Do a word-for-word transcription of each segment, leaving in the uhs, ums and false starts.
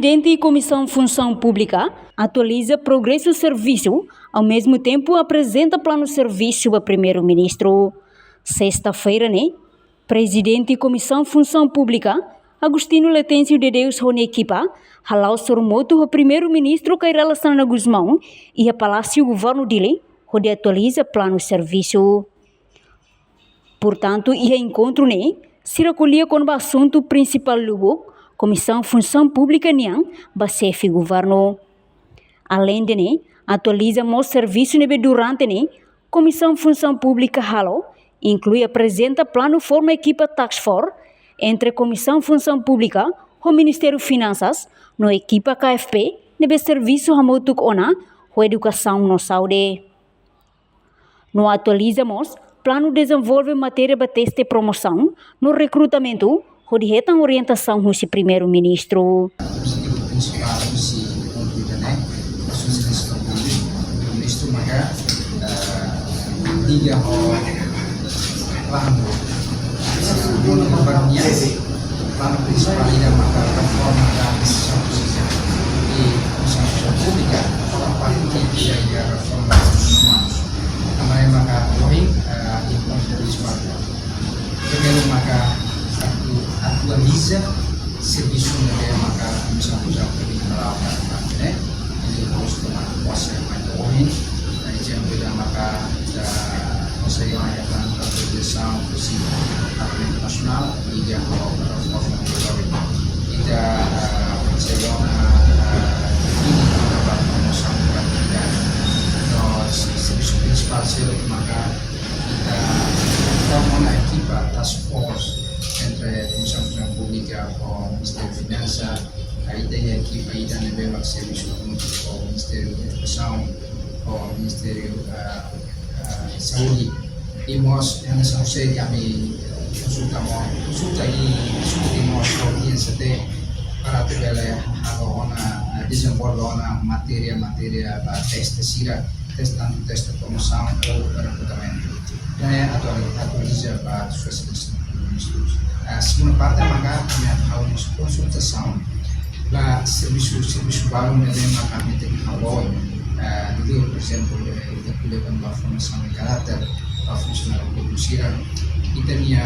Prezidente Komisaun Funsaun Públika atualiza progresu servisu, ao mesmo tempo aprezenta planu servisu ba Primeiru-Ministru. Sesta-feira ne'e, Prezidente Komisaun Funsaun Públika, Agostinho Letêncio de Deus ho nia ekipa, hala'o sorumutu ho Primeiru-Ministru Kay Rala Xanana Gusmão, iha Palásiu Governu Dili, hodi atualiza planu servisu. Portantu, iha enkontru ne'e, sira ko'alia kona-ba asuntu prinsipál lubuk, Komisaun Funsaun Públika nian, ba Xefe Governu. Aleinde ne'e, atualiza mós servisu ne'ebé durante ne'e, Komisaun Funsaun Públika halo, inklui aprezenta planu forma ekipa task force entre Komisaun Funsaun Públika ho Ministériu Finansas, no ekipa K F P, ne'ebé servisu hamutuk ona ho edukasaun no saúde. No atualiza mós planu dezenvolve matéria ba teste promosaun no rekrutamentu, hodi hetan orientasaun husi Primeiru-Ministru. Objetivu prinsipál husi enkontru ida-ne'e, husi Ministru, Ministru maka, eh, liga ho planu, planu prinsipál ida maka reforma da administrasaun públika, i administrasaun públika, a parte ida iha reforma rekursus umanus. Tanba ne'e maka ohin, eh, enkontru prinsipál. Primeiru maka atu-, atualiza servisu ne'ebé maka Komisaun Funsaun Públika hala'o ba, ba, ne'e. Jadi, harus toma pos yang maka ohin. Nah, itu yang beda maka ita konsege ona iha planu atualizasaun husi Parlamentu Nasionál, liga ho reforma territóriu. Ita, eh, konsege ona, eh, ini ita ba promosaun ba ita. No, se-, servisu prinsipál seluk maka ita, ita mona ekipa task force entre Komisaun Funsaun Públika ho Ministériu Finansa, ka ita iha ekipa ida ne'ebé mak servisu hamutuk ho Ministériu Edukasaun, ho Ministériu, ah, ah, Saúde. I mós, hanesan ohin ami konsulta mós, konsulta i diskute mós ho I N C T, para atu bele halo ona, ah, dezenvolve ona matéria, matéria ba teste sira, teste, tantu teste promosaun ou rekrutamentu. Ida-ne'e atual-, atualiza ba suas. Ah, segunda parte maka ami atu halo mós konsultasaun ba servisu, servisu balu ne'ebé maka ami tenke halo. Ah, liuliu, por ezemplu, eh, ita ko'alia kona-ba formasaun de karáter ba funsionáriu públiku sira. Ita-nia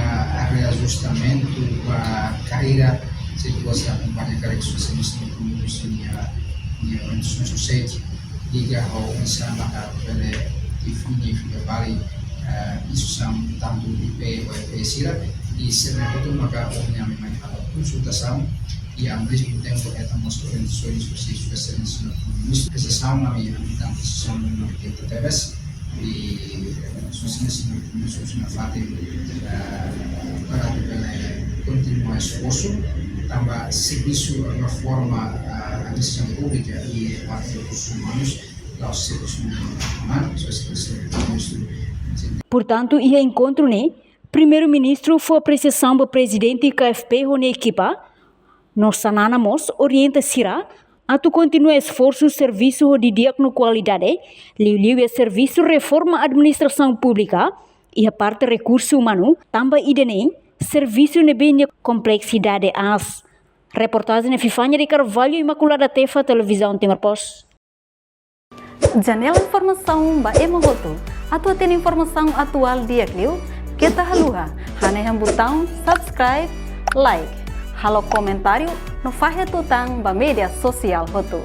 reajustamentu ba karreira, se ita gosta akompaña karreira sosiál, nia, nia orientasaun sosiál, liga ho oinsá maka bele define fila fali, eh, instituisaun tantu I P ou F P sira, i sira-ne'e hotu maka ohin ami mai halo konsultasaun, i ao mesmo tempo hetan mós orientasaun husi Sua Exelénsia Ministru. Presizasaun ami, ami tantu presizasaun no kita teves, i, eh, Sua Exelénsia Ministru sira nafatin, eh, para atu bele kontinua esforsu, tanba servisu reforma, eh, administrasaun públika i parte rekursus umanus, la'ós servisu umanus, só servisu umanus. Portantu, iha enkontru ne'e, Primeiru-Ministru fó apresiasaun ba Prezidente K F P ho nia ekipa, no Xanana mós orienta sira atu kontinua esforsu servisu ho di'ak no kualidade, liuliu iha servisu reforma administrasaun públika, iha parte rekursu umanu, tanba ida-ne'e servisu ne'ebé nia kompleksidade aas. Reportajen Epifania de Carvalho, Imaculada Tefa, Televizaun Timor Post. Janela informasaun ba ema hotu. Atu hatene informasaun atuál di'ak liu, keta haluha hanehan butaun subscribe, like, halo komentáriu no fahe tutan ba média sosiál hotu.